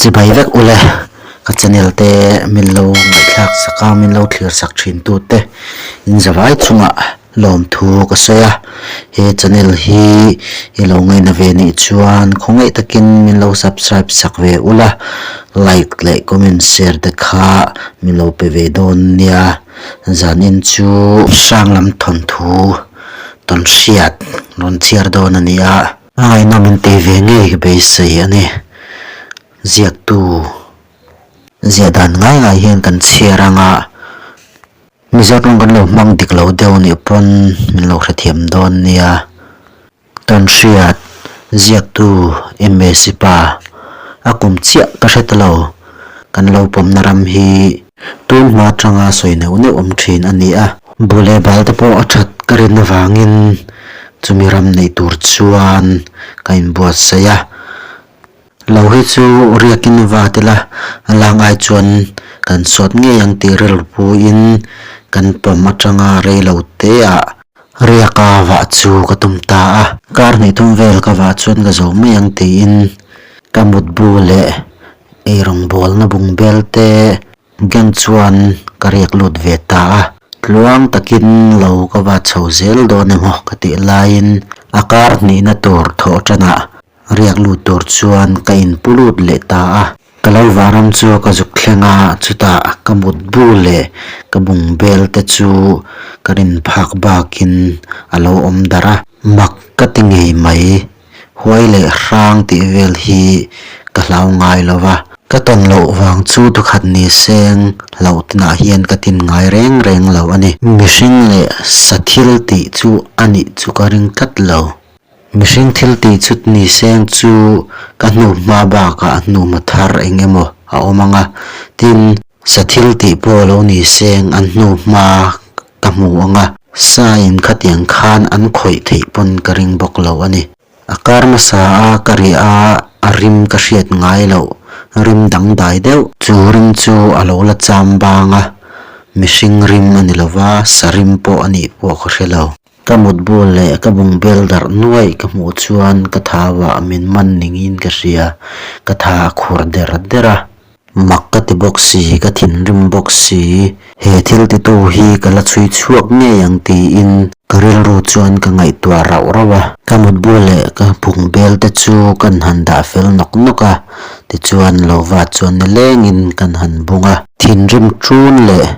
Chibai vek ule ka channel te min lo ngaihthlak sak a min lo thlir sak thin tu te in zavai chungah lawmthu ka sawi a he channel hi i lo ngaina ve nih chuan khawngaih takin min lo subscribe sak ve ula like leh comment share te kha min lo pe ve dawn nia zanin chu hrang lam thawnthu tawn hriat rawn chhiar dawn a ni a. A ngaihnawm in tei ve ngei ka beisei a ni. Ziaktu ziah dan ngai ngai hian kan chhiar anga Mizo tawng kan lo hmang dik lo deuh nih pawn min lo hrethiam dawn nia. Kan hriat ziaktu MAC pa a kum chiah ka hre ta lo. Kan lo pawmna ram hi tun hma atanga sawi neuh neuh awm thin a ni a. Bu leh bal te pawh a that ka rin avangin chumi ram neih tur chuan ka inbuatsaih a. Lo hi chu riakin va tila a lang ai chuan kan sawt ngei ang tih rilru puiin kan pawm atanga rei lo te ah riaka vah chu ka tum ta a. Kar hnih thum vel ka vah chuan ka zo mai ang tiin ka mutbu leh Eirawngbawlna bungbel te gang chuan ka riak lut ve ta a, tluang takin lo ka va chho zel dawn emaw ka tih laiin a kar hnihna tur thawh tanah riak lut tur chuan ka inpu lut leh ta a. Ka lo varam chu ka zuk thleng a, chutah ka mutbu leh ka bungbel te chu ka rin phak bakin a lo awm darh a, mak ka ti ngei mai. Huai leh hrang tih vel hi ka hlau ngai lo va. Ka tawn loh vang chu thukhat ni seng hlauh tinah hian ka tin ngai reng reng lo a ni. Mihring leh sa thil tih chu a nih chu ka ring tlat lo. Mihring thil tih chu ni seng chu ka hnu hma bakah hnuhma thar eng emaw a awm ang a, tin, Sa thil tih pawh lo ni seng an hnu hma ka hmu ang a, sa in khatiang khan an khawih theih pawn ka ring bawk lo a ni. A kar hmasa a ka riah a, a rim ka hriat ngai loh, rim dangdai deuh. Chu rim chu a lo la cham bang a, mihring rim a ni lo va, sa rim pawh a nih pawh ka hre lo. Ka mutbu leh ka bungbel darh nuaih ka hmuh chuan ka thauah min man ningin ka hria, ka tha a khur der der a. Mak ka ti bawk si, ka thinrim bawk si, he thil titu hi ka la chhui chhuak ngei ang tiin ka rilru chuan ka ngaihtuah rauh rauh a. Ka mutbu leh ka phung bel te chu kan han dah fel nawk nawk a, tichuan lova chuan nilengin kan han bung a. Thinrim ṭun leh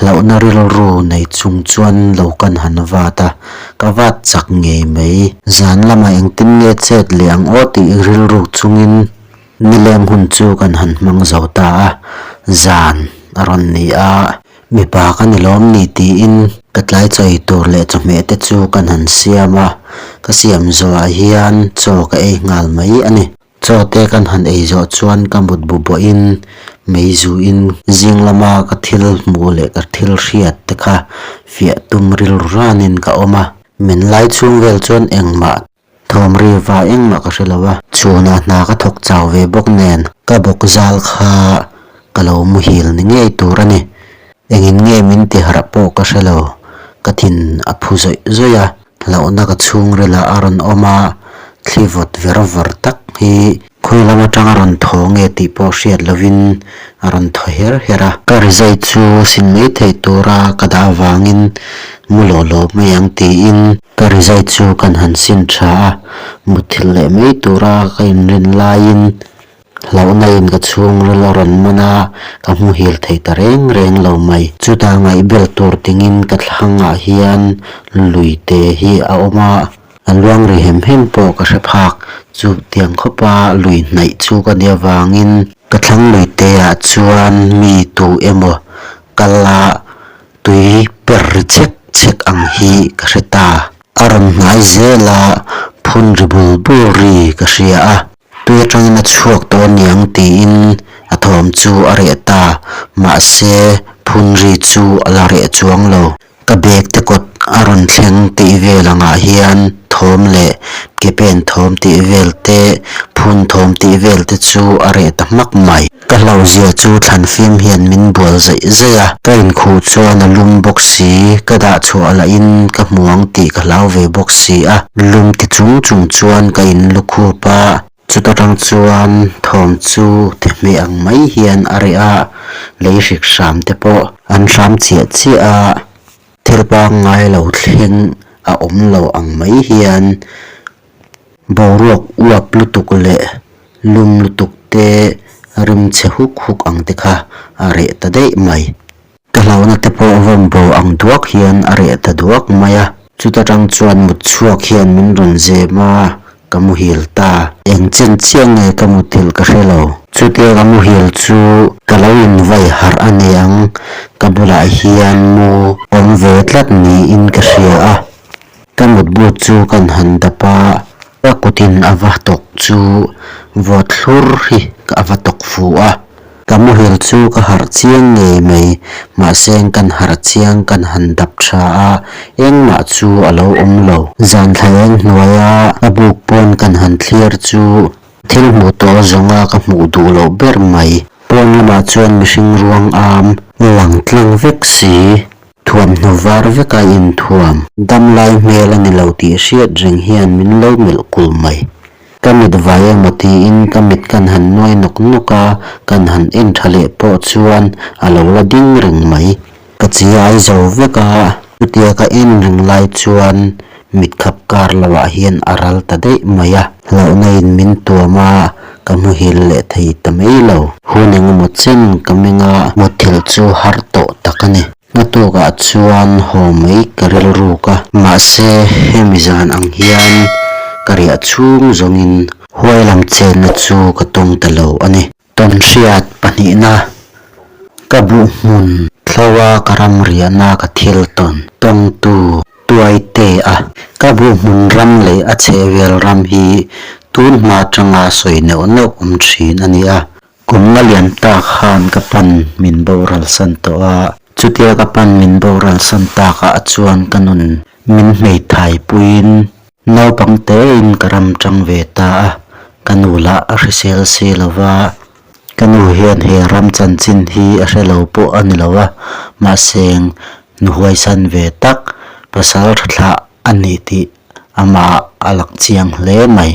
hlauhna rilru nei chung chuan lo kan han vat a, ka vat chak ngei mai. Zan lamah engtin nge chet leh ang aw tih rilru chungin Nileng hun chu kan han hmang zo ta a, zan a rawn ni a, mipa ka ni lawm ni tiin ka tlai chaw ei tur leh chawhmeh te chu kan han siam a, ka siam zawhah hian chaw ka ei nghal mai a ni. Chaw te kan han ei zawh chuan ka mut bu bawhin mei zuin zing lama ka thil hmuh leh ka thil hriat te kha fiah tum rilru ranin ka awm a, min lai chhung vel chuan engmah Thawm ri va engmah ka hre lo a. Chhunah hna ka thawk chau ve bawk nen ka bawk zal kha ka lo muhil ni ngei tur a ni. Engin nge min ti harh pawh ka hre lo. Ka thin a phu zawih zawih a, hlauhna ka chhungrilah a rawn awm a, thli vawt ver vawr tak hi khawi lam atanga rawn thaw nge tih pawh hriat lovin a rawn thaw her her a. Ka rizai chu sin mai theih tura ka dah avangin mu lawh lawh mai ang tiin Ka rizai chu kan han sin tha a, mutthilh leh mai tura ka inrin laiin hlauhna in ka chhungril a rawn man a, ka hmuhil thei ta reng reng lo mai. Chutah ngaihbel tur tingin ka thlangah hian lui te hi a awm a, a luang ri hem hem pawh ka hre phak. Chutiang khawpa lui hnaih chu ka nih avangin ka thlang lui te ah chuan mi tu emaw kal a Tui per ri chek chek ang hi ka hre ta. A rawn hnai zel a, phun ri bul bul ri ka hria a. Tui atangin a chhuak tawh aniang tiin a thawm chu a reh ta, mahse phun ri chu a la reh chuang lo. Ka bag te kawt a rawn thleng tih vel angah hian thawm leh ke pen thawm tih vel te, phun thawm tih vel te chu a reh ta hmak mai. Ka hlauhzia chu thlan fim hian min bual zaih zaih a, ka inkhuh chuan a lum bawk si, ka dah chhuah lahin ka hmu ang tih ka hlau ve bawk si a, lum ti chung chung chuan ka in lukhup a. Chuta tang chuan thawm chu thehmeh ang mai hian a reh a, lei hrik hram te pawh an hram chiah chiah a, thil pangngai lo thleng a awm lo ang mai hian boruak uap lutuk leh lum lutuk te rim chhe huk huk ang te kha a reh ta daih mai. Ka hlauhna te pawh vawm bo ang duak hian a reh ta duak mai a. Chuta tang chuan mut chhuak hian min rawn zem a, ka muhil ta. Eng chen chiah nge ka muthilh ka hre lo. Chutia ka muhil chu ka lo invai harh a ni ang, ka bulah hian mu awm ve tlat niin ka hria a. Ka mutbu chu kan han dap a, ka kutin a va tawk chu vawt hlur hi a va tawk fu a. Ka muhil chu ka harh chiang ngei mai, mahse kan harh chiang kan han dap tha a, engmah chu a lo awm lo. Zan thla eng hnuaia ka buk pawn kan han thlir chu thil hmuh tawh zawnga ka hmuh duh loh ber mai. Pawn lamah chuan mihring ruang am lang tlang vek si. Thuamhnaw var veka inthuam. Damlai hmel a ni lo tih hriat reng hian min lo melh kul mai. Ka mit vai emaw tiin ka mit kan han nuai nawk nawk a, kan han en tha leh pawh chuan a lo la ding reng mai. Ka chi ai zo vek a, chutia ka en reng lai chuan mit khap kar lo ah hian a ral ta daih mai a. Hlauhna in min tuam a, ka muhil leh thei ta mai lo. Hun engemaw chen ka meng a, mutthilh chu har tawh tak a ni. Hnatukah chuan haw mai ka rilruk a. Mahse, hemi zan ang hian ka riah chhung zawngin huai lam chenna chu ka tawng ta lo a ni. Tawnhriat pahnihna, Ka buh hmun thloa ka ram riahna ka thil tawn tawngtu tuaite a. Ka buh hmun ram leh a chhehvel ram hi tun hma atanga sawi neuh neuh awm thin a ni a. Kum nga lian tak khan ka pan min boral san tawh a, chutia ka pan min boral san takah chuan ka nun min hmeithai puiin naupang tein ka ram tang ve ta a, ka nu lah a hrisel si lo va, ka nu hian he ram chanchin hi a hre lo pawh a ni lo a, mahse nu huaisan ve tak pasal tha thlah a ni tih amah a lang chiang hle mai.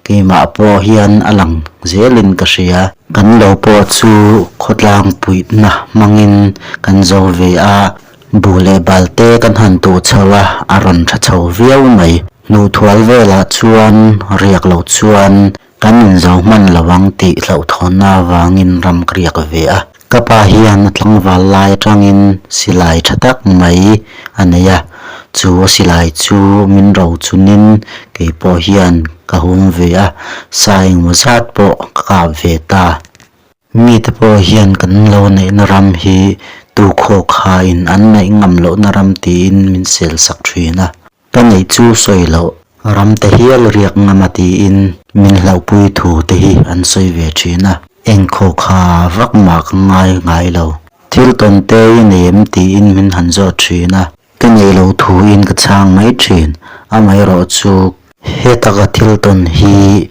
Keimah pawh hian a lang zelin ka hria. Kan lo pawh chu khawtlang puihna hmangin kan zo ve a, buh leh bal te kan han tuh chho a, a rawn tha chho viau mai. Hnuhthual velah chuan riak lo chuan kan inzo hman lo ang tih hlauhthawnna avangin ram ka riak ve a. Ka pa hian a tlangval lai atangin silai tha tak mai a nei a, chu a silai chu min ro chunin kei pawh hian ka hum ve a, sa engmaw zat pawh ka kap ve ta. Mite pawh hian kan lo neihna ram hi tukhaw khain an neih ngam lohna ram tiin min sel sak thin a. Ka neih chu sawi loh, ram te hial riak ngam a tiin min hlauhpui thu te hi an sawi ve thin a, engkhaw kha vak mah ka ngai ngai lo. Thil tawn te i nei em tiin min han zawt thin a, ka neih loh thu in ka chhang mai thin, amaherawh chu heta ka thil tawn hi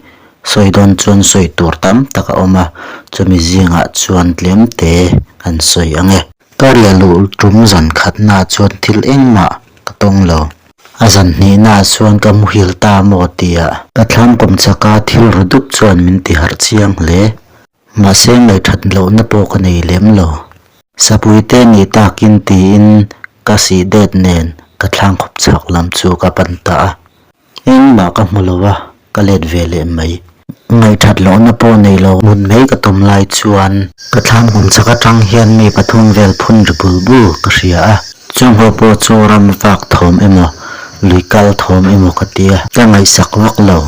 sawi dawn chuan sawi tur tam tak a awm a, chumi zingah chuan tlem te kan sawi ang e. Ka riah luh tum zan khatnaah chuan thil engmah ka tawng lo. A zan hnihnaah chuan ka muhil ta maw tia. Ka thlam kawm chaka thil ru dup chuan min ti harh chiang hle. Mahse ngaihthat lohna pawh ka nei lem lo. Sapuite nih takin tiin ka sih det nen ka thlang khawp chhak lam chu ka pan ta a. Engmah ka hmu lo a, ka let ve leh mai. Ngaihthat lohna pawh nei lo mut mai ka tum lai chuan ka thlam hmun chak atang hian mi pathum vel phun ri bul bul ka hria a. Chung ho pawh chu ram vak thawm emaw, lui kal thawm emaw ka ti a, ka ngaihsak vak lo.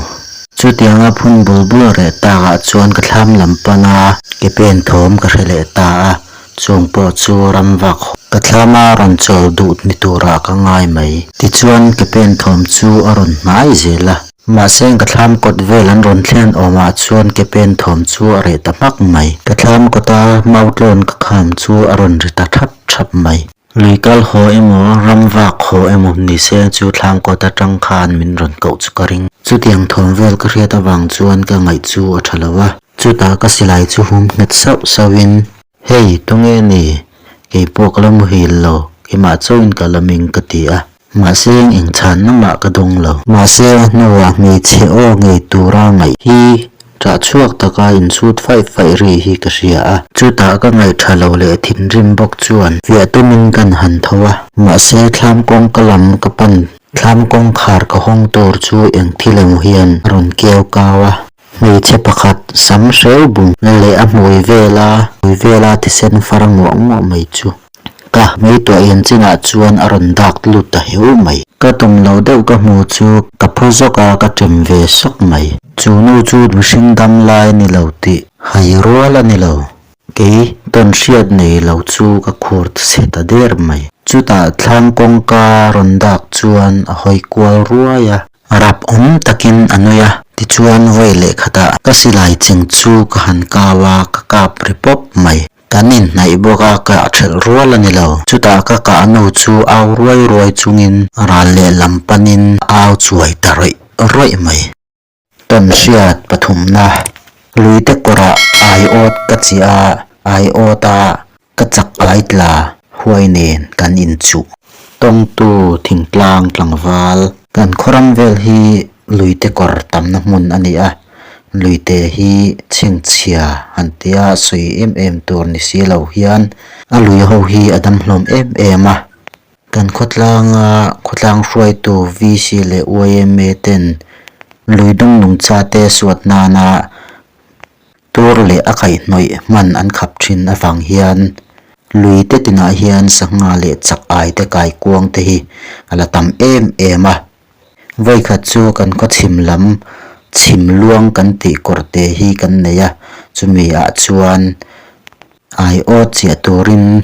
Chutianga phun bul bul reh takah chuan ka thlam lam pana ke pen thawm ka hre leh ta a. Chung pawh chu ram vak ka thlam a rawn chawl duh ni turah ka ngai mai. Tichuan ke pen thawm chu a rawn hnai zel a. Mahse ka thlam kawt vel an rawn thlen awmah chuan ke pen thawm chu a reh ta hmak mai. Ka thlam kawta mautlawn ka kham chu a rawn ri ta thap thap mai. Lui kal haw emaw ram vak haw emaw ni se chu thlam kawt atang khan min rawn koh chu ka ring. Chutiang thawm vel ka hriat avang chuan ka ngaih chu a tha lo a. Chutah ka silai chu hum nghet sauh sauhin, Hei, tunge ni? Kei pawh ka la muhil lo, keimah chauhin ka la ming ka ti a. Mahse eng chhanna mah ka dawng lo. Mahse a hnuah hmeichhe aw ngei tura ngaih hi. Ṭah chhuak taka insut faih faih ri hi ka hria a. Chutah ka ngaihṭha lo leh thinrim bawk chuan fiah tumin kan han tho a. Mahse thlam kawngka lam ka pan thlam kawngkhar ka hawng tur chu eng thil emaw hian a rawn keu kau a. Hmeichhe pakhat sam hreu bung leh a hmui vela hmui vela thisen far nguah nguah mai chu ka hmeituah en chinah chuan a rawn dak lut ta heu mai. Ka tum lo deuh ka hmu chu ka phu zawk a ka ṭem ve sawk mai. Chu nu chu mihring dam lai a ni lo tih hai rual a ni lo. Kei tawn hriat nei lo chu ka khur chhe ta der mai. Chutah thlang kawngka rawn dak chuan a hawi kual ruai a. Rap awm takin a nui a. Tichuan vawi leh khatah ka silai cheng chu ka han kau a, ka kap ri pawp mai. Kan inhnaih bawk a, ka thelh rual a ni lo. Chutah ka kah nu chu au ruai ruai chungin ral lehlam panin a au chuai ta rawih rawih mai. Tawnhriat pathumna, Luite kawrah aiawt ka chiah a, aiawta ka chak ai tla huai nen kan inchuh. Tawngtu thingtlang tlangval. Kan khawram vel hi luite kawr tamna hmun a ni a, luite hi chhingchhia han tia sawi em em tur ni si lo hian a lui ho hi a dam hlawm em em a. Kan khawtlanga khawtlang hruaitu VC leh yma ten lui dum nungcha te suat nana tur leh a kaihhnawih hman an khap thin avang hian lui te tinah hian sangha leh chak ai te kaikuang te hi a la tam em em a. Vawikhat chu kan khaw chhim lam chhim luang kan tih kawr te hi kan nei a, chumi ah chuan aiawt chiah turin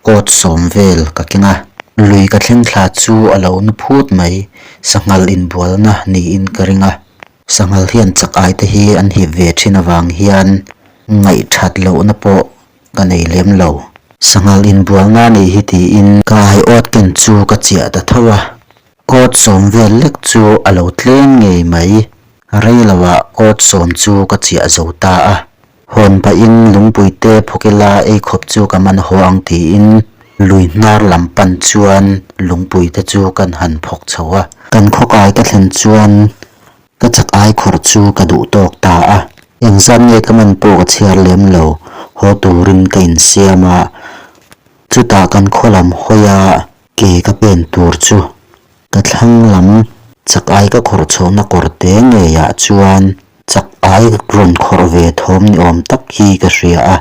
Awt sawm vel ka keng a, lui ka thleng thla chu a lo nu phut mai, sanghal inbualna niin ka ring a, sanghal hian chak ai te hi an hip ve thin avang hian ngaihthat lohna pawh ka nei lem lo. Sanghal inbualna nih hi tiin ka aiawt ken chu ka chiah ta tho a, Awt sawm vel lek chu a lo tlem ngei mai, rei loah awt sawm chu ka chiah zo ta a. Hawn pahin lungpui te phawk ila ei khawp chu ka man haw ang tiin lui hnar lam pan chuan lungpui te chu kan han phawk chho a. Kan khawkai ka thlen chuan ka chak ai khawrh chu ka duh tawk ta a. Engzat nge ka man pawh ka chhiar lem lo, haw turin ka insiam a. Chutah kan khaw lam hawi a ke ka pen tur chu ka thlang lam chak ai ka khawrh chhohna kawr te ngeiah chuan chak ai rawn khawrh ve thawm ni awm tak hi ka hria a.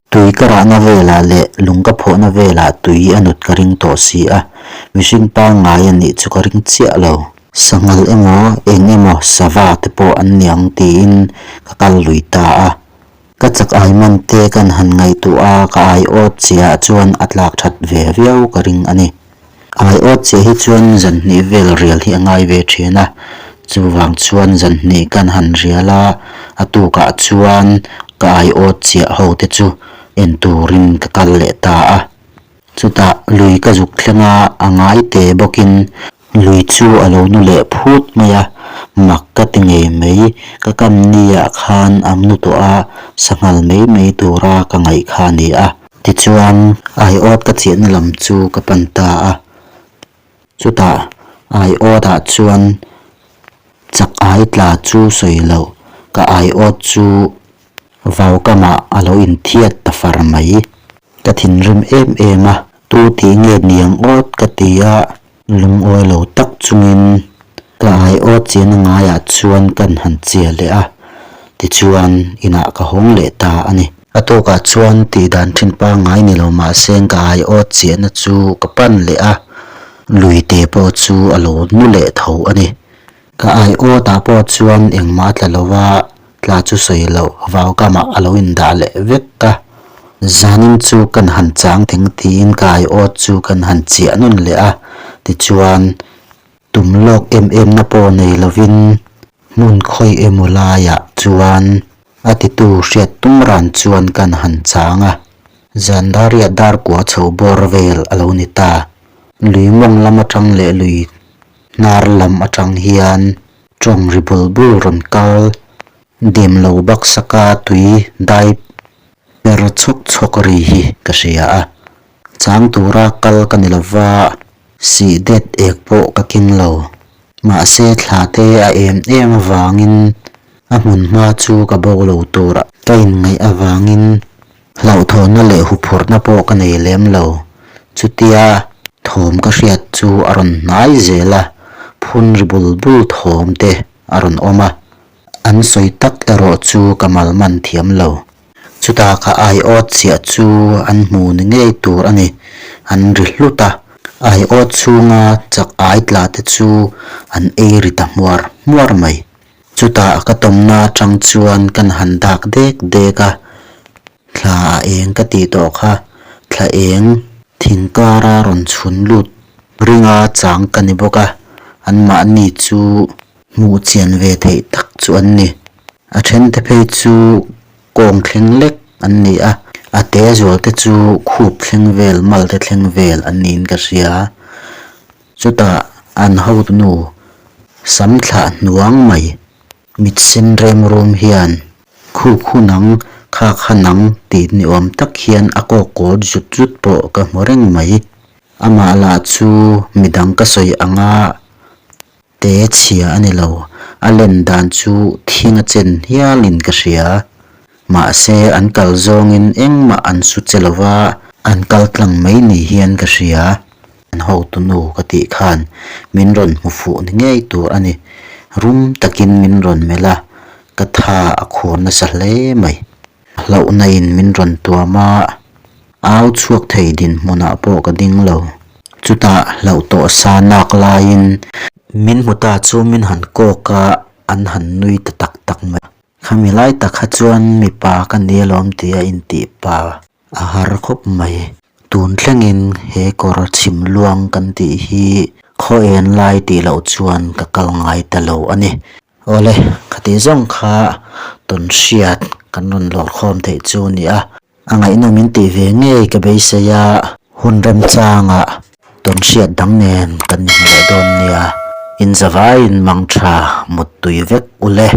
Tui ka rahna velah leh lung ka phawhna velah tui a nut ka ring tawh si a, mihring pangngai a nih chu ka ring chiah lo. Sanghal emaw eng emaw sava te pawh an niang tiin ka kal lui ta a. Ka chak ai man te kan han ngaihtuah a, ka aiawt chiah chuan a tlak that ve viau ka ring a ni. Aiawt chiah hi chuan zan hnih vel rial hi a ngai ve thin a, chuvang chuan zan hnih kan han rial a, a tukah chuan ka aiawt chiah ho te chu en turin ka kal leh ta a. Chutah lui ka zuk thleng a, a ngai te bawkin lui chu a lo nu leh phut mai a, mak ka ti ngei mai, ka kam ni ah khan a nu tawh a, sanghal mai mai tura ka ngaih kha a ni a. Tichuan aiawt ka chiahna lam chu ka pan ta a, chutah aiawt ah chuan chak ai tla chu sawi loh, ka aiawt chu vau kamah a lo inthiat ta far mai. Ka thinrim em em a, tu tih nge niang awt ka ti a, lungawi lo tak chungin ka aiawt chian a ngaiah chuan kan han chia leh a, tichuan inah ka hawng leh ta a ni. A tawkah chuan tih dan thin pangngai ni lo mahse ka aiawt chiahna chu ka pan leh a, lui te pawh chu a lo nu leh tho a ni. Ka aiawtah pawh chuan engmah a tla lo a, tla chu sawi loh vaukamah a lo indah leh vek a. Zanin chu kan han chang teng tiin ka aiawt chu kan han chiah nawn leh a, tichuan tum lawk em em na pawh nei lovin hmun khawi emaw laiah chuan a titu hriat tum ran chuan kan han chang a. Zan dariah dar kua chho bawr vel a lo ni ta. Lui mawng lam atang leh lui Hnar lam atang hian tawng ri bul bul rawn kal dim lo baksaka tui dai per chhawk chhawk ri hi ka hria a. Chang tura kal ka ni lova, sih det ek pawh ka keng lo. Mahse thla te a em em avangin. A hmun hma chu ka bo lo tur ka inngaih avangin hlauhthawnna leh huphurhna pawh ka nei lem lo. Chutia thawm ka hriat chu a rawn hnai zel a, phun ri bul bul thawm te a rawn awm a. An sawi tak erawh chu ka malman thiam lo. Chutah ka aiawt chiah chu an hmu ni ngei tur a ni, an ri hlut a. Aiawt chhunga chak ai tla te chu an ei ri ta hmuar hmuar mai. Chutah ka tawmna atang chuan kan han dak dek dek a, thla a eng ka tih tawh kha, thla eng thing kara rawn chhun lut ringa chang ka ni bawk a, anmahni chu hmuh chian ve theih tak chu an ni. A thente phei chu kawng thleng lek an ni a, a te zual te chu khup thleng vel, mal te thleng vel an niin ka hria. Chutah an hotunu sam thlah hnuang mai mit sen rem rum hian khup hun ang, khak han ang tih ni awm tak hian a kawk kawl zut zut pawh ka hmu reng mai. Amah lah chu midang ka sawi anga Te chhia a ni lo, a len dan chu thing a chen hialin ka hria. Mahse an kal zawngin engmah an su che lo va, an kal tlang mai ni hian ka hria. An hotunu ka tih khan min rawn hmu fuh ni ngei tur a ni. Rum takin min rawn melh a, ka tha a khur nasa hle mai. Hlauhna in min rawn tuam a, au chhuak thei dinhmunah pawh ka ding lo. Chutah hlauh tawh sa nak laiin min hmu ta chu min han kawk a, an han nui ta tak tak mai. Khami lai tak kha chuan mipa ka ni alawm tih a intih pa a har khawp mai. Tun thlengin he kawr chhim luang kan tih hi khaw en lai tih loh chuan ka kal ngai ta lo a ni. Awle, khati zawng kha tawn hriat kan rawn lawr khawm theih chu a ni a, a ngaihnawm in tih ve ngei ka beisei a, hun remchangah tawn hriat dang nen kan inhmu leh dawn nia, in zavaiin mang tha muttui vek ule.